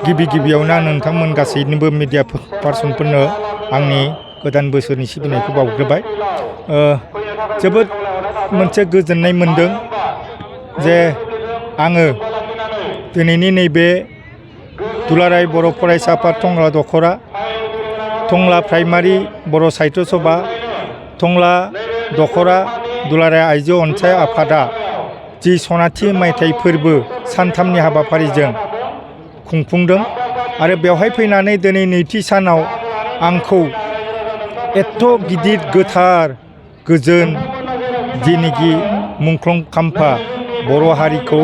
गिबि गिबियावनो नोंथांमोन गासैनिबो मिडिया पार्सनफोरनो आंनि गोदान बोसोरनि सिबिनायखौ बावग्रोबाय। जोबोद मोनसे गोजोननाय मोनदों जे आङो दिनैनि नैबे दुलाराय बर' फरायसा आफाद टंला दख'रा, टंला प्राइमारि बर' साहित्य सभा, टंला दख'रा दुलाराय आइजो अनसाय आफादा जि सनाथि मायथाइ फोरबो सानथामनि हाबाफारिजों खुंफुंदों आरो बेवहाय फैनानै दिनै नैथि सानाव आंखौ एथ' गिदिर गोथार गोजोन जेनिखि मुंख्लं खाम्फा बर' हारिखौ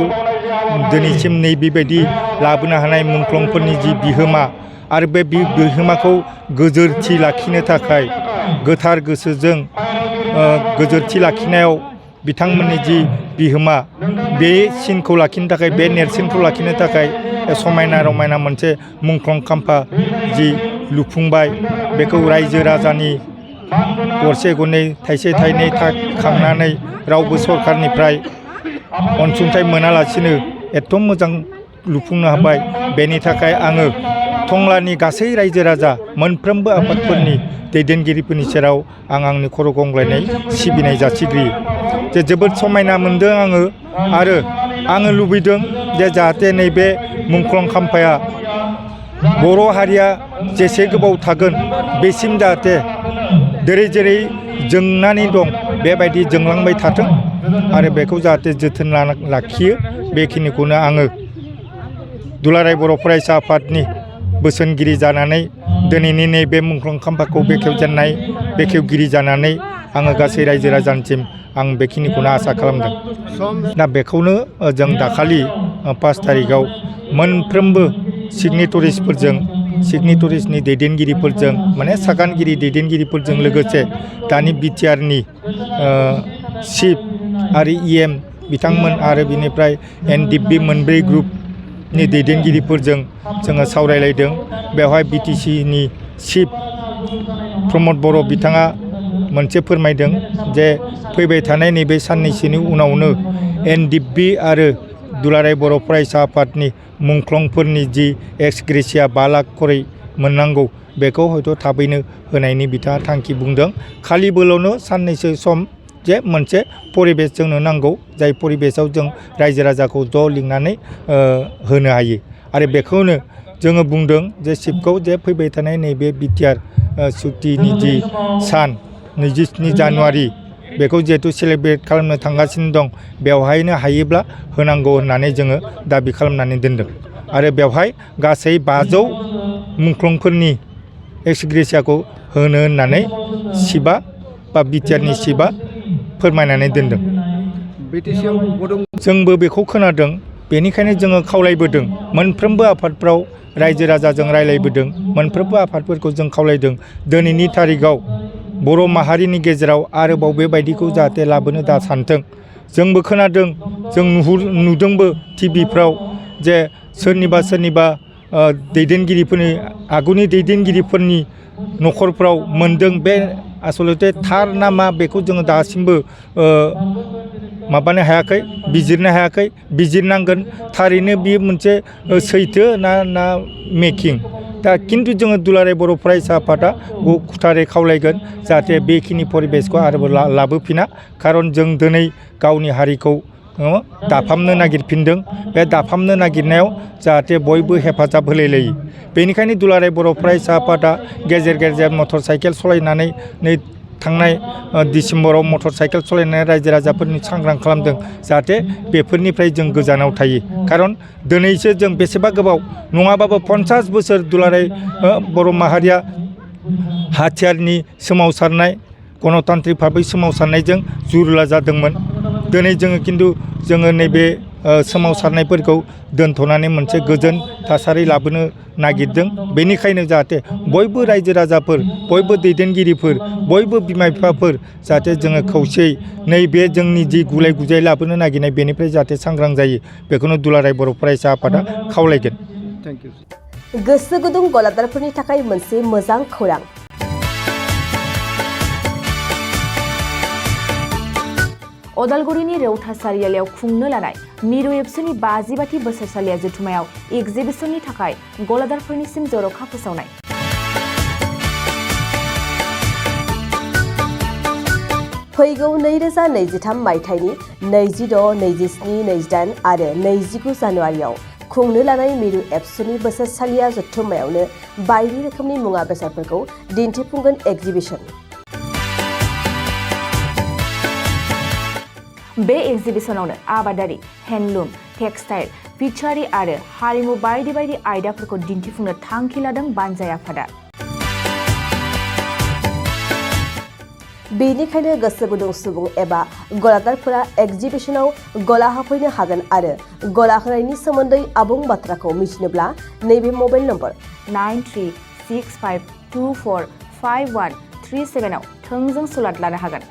दिनैसिम नैबेबायदि लाबोनो हानाय मुंख्लंफोरनि जि बिहोमा आरो बे बिहोमाखौ गोजोरथि लाखिनो थाखाय गोथार गोसोजों गोजोरथि लाखिनायाव बिथांमोननि जि बिहोमा बे सिनखौ लाखिनो थाखाय बे नेरसोनखौ लाखिनो थाखाय समायना रमायना मोनसे मुंख्लं खाम्फा जि लुफुंबाय बेखौ रायजो राजानि गरसे गरनै थाइसे थाइनै खांनानै रावबो सरकारनिफ्राय अनसुंथाइ मोनालासिनो एथ' मोजां लुफुंनो हाबाय। बेनि थाखाय आङो टंलानि गासै रायजो राजा मोनफ्रोमबो आफादफोरनि दैदेनगिरिफोरनि सेराव आं आंनि खर' गंग्लायनाय सिबिनाय जासिग्रोयो। जे जोबोद समायना मोनदों आङो आरो आङो लुबैदों जे जाहाथे नैबे मुंख्लं खाम्फाया बर' हारिया जेसे गोबाव थागोन बेसिम जाहाथे जेरै जोंनानै दं बेबायदि जोंलांबाय थाथों आरो बेखौ जाहाथे जोथोन लाखियो। बेखिनिखौनो आङो दुलाराय बर' फरायसा आफादनि बोसोनगिरि जानानै दिनैनि नैबे मुंख्लं खाम्फाखौ बेखेवगिरि जानानै आङो गासै रायजो राजानिसिम आं बेखिनिखौनो आसा खालामदों। दा बेखौनो जों दाखालि 5 तारिखआव मोनफ्रोमबो सिगनेटरिसनि दैदेनगिरिफोरजों माने सागानगिरि दैदेनगिरिफोरजों लोगोसे दानि बिटिआरनि चिफ आरो इएम बिथांमोन आरो बिनिफ्राय Ndfb मोनब्रै ग्रुपनि दैदेनगिरिफोरजों जोङो सावरायलायदों। बेवहाय बिटिसिनि चिफ प्रमद बर' बिथाङा मोनसे फोरमायदों जे फैबाय थानाय नैबे साननैसोनि उनावनो Ndfb आरो दुलाराय बर' फरायसा आफादनि मुंख्लंफोरनि जि एक्स ग्रेसिया 5 लाख खरै मोननांगौ बेखौ हयथ' थाबैनो होनायनि बिथाङा थांखि बुंदों। खालि बोल'नो साननैसो सम जे मोनसे परिबेस जोंनो नांगौ जाय परिबेसाव जों रायजो राजाखौ ज' लिंनानै होनो हायो आरो बेखौनो जोङो बुंदों जे चिफखौ जे फैबाय थानाय नैबे बिटिआर सुक्तिनि जि सान 27 जानुवारि बेखौ जिहेतु सेलेब्रेट खालामनो थांगासिनो दं बेवहायनो हायोब्ला होनांगौ होननानै जोङो दाबि खालामनानै दोनदों आरो बेवहाय गासै 500 मुंख्लंफोरनि एक्स ग्रेसियाखौ होनो होननानै चिफआ बा बिटिआरनि चिफआ फोरमायनानै दोनदों। जोंबो बेखौ खोनादों, बेनिखायनो जोङो खावलायबोदों मोनफ्रोमबो आफादफ्राव रायजो राजाजों रायलायबोदों, मोनफ्रोमबो आफादफोरखौ जों खावलायदों दिनैनि तारिखआव बर' माहारिनि गेजेराव आरोबाव बेबायदिखौ जाहाथे लाबोनो दा सानथों। जोंबो खोनादों, जों नुदोंबो टिभिफ्राव जे सोरनिबा दैदेनगिरिफोरनि आगुनि दैदेनगिरिफोरनि न'खरफ्राव मोनदों। बे आसलते थार ना मा बेखौ जोङो दासिमबो माबानो हायाखै, बिजिरनो हायाखै। बिजिरनांगोन थारैनो बियो मोनसे सैथो ना मेकिं। दा खिन्थु जोङो दुलाराय बर' फरायसा आफादा खुथारै खावलायगोन जाहाथे बेखिनि परिबेसखौ आरोबाव लाबोफिना। खारन जों दिनै गावनि हारिखौ दाफामनो नागिरफिनदों। बे दाफामनो नागिरनायाव जाहाथे बयबो हेफाजाब होलायलायो। बेनिखायनो दुलाराय बर' फरायसा आफादा गेजेर गेजेर मटर साइकेल सलायनानै थांनाय डिसेम्बराव मटर साइकेल सलायनानै रायजो राजाफोरनि सांग्रां खालामदों जाहाथे बेफोरनिफ्राय जों गोजानाव थायो। खारन दिनैसो जों बेसेबा गोबाव नङाबाबो 50 बोसोर दुलाराय बर' माहारिया हाथियारनि सोमावसारनाय गणतान्त्रिक भाबै सोमावसारनायजों जुरुला जादोंमोन। दिनै जोङो खिन्थु जोङो नैबे सोमावसारनायफोरखौ दोनथ'नानै मोनसे गोजोन थासारि लाबोनो नागिरदों। बेनिखायनो जाहाथे बयबो रायजो राजाफोर, बयबो दैदेनगिरिफोर, बयबो बिमा बिफाफोर जाहाथे जोङो खौसेयै नैबे जोंनि जि गुलाय गुजाय लाबोनो नागिरनाय बेनिफ्राय जाहाथे सांग्रां जायो बेखौनो दुलाराय बर' फरायसा आफादा खावलायगोन। Thank you. गोसो गुदुं गलादारफोरनि थाखाय मोनसे मोजां खौरां। अदालगुरिनि रौता सारियालियाव खुंनो लानाय मिरु एबसुनि 52थि बोसोरसालिया जथुमायाव एगजिबिसननि थाखाय गलादारफोरनिसिम जर'खा फोसावनाय। फैगौ 2023 मायथाइनि 26, 27, 28 आरो 29 जानुवारियाव खुंनो लानाय मिरु एबसुनि बोसोरसालिया जथुम्मायावनो बायदि रोखोमनि मुवा बेसादफोरखौ दिन्थिफुंगोन एगजिबिसन। बे एगजिबिसनावनो आबादारि, हेन्डलुम, टेक्सटाइल, फिचारि आरो हारिमु बायदि बायदि आयदाफोरखौ दिन्थिफुंनो थांखि लादों बानजाय आफादा। बेनिखायनो गोसो गुदुं सुबुं एबा गलादारफोरा एगजिबिसनाव गला होफैनो हागोन आरो गला होनायनि सोमोन्दै आबुं बाथ्राखौ मिथिनोब्ला नैबे मबाइल नम्बर 9365245137 आव थोंजों सुलाद लानो हागोन।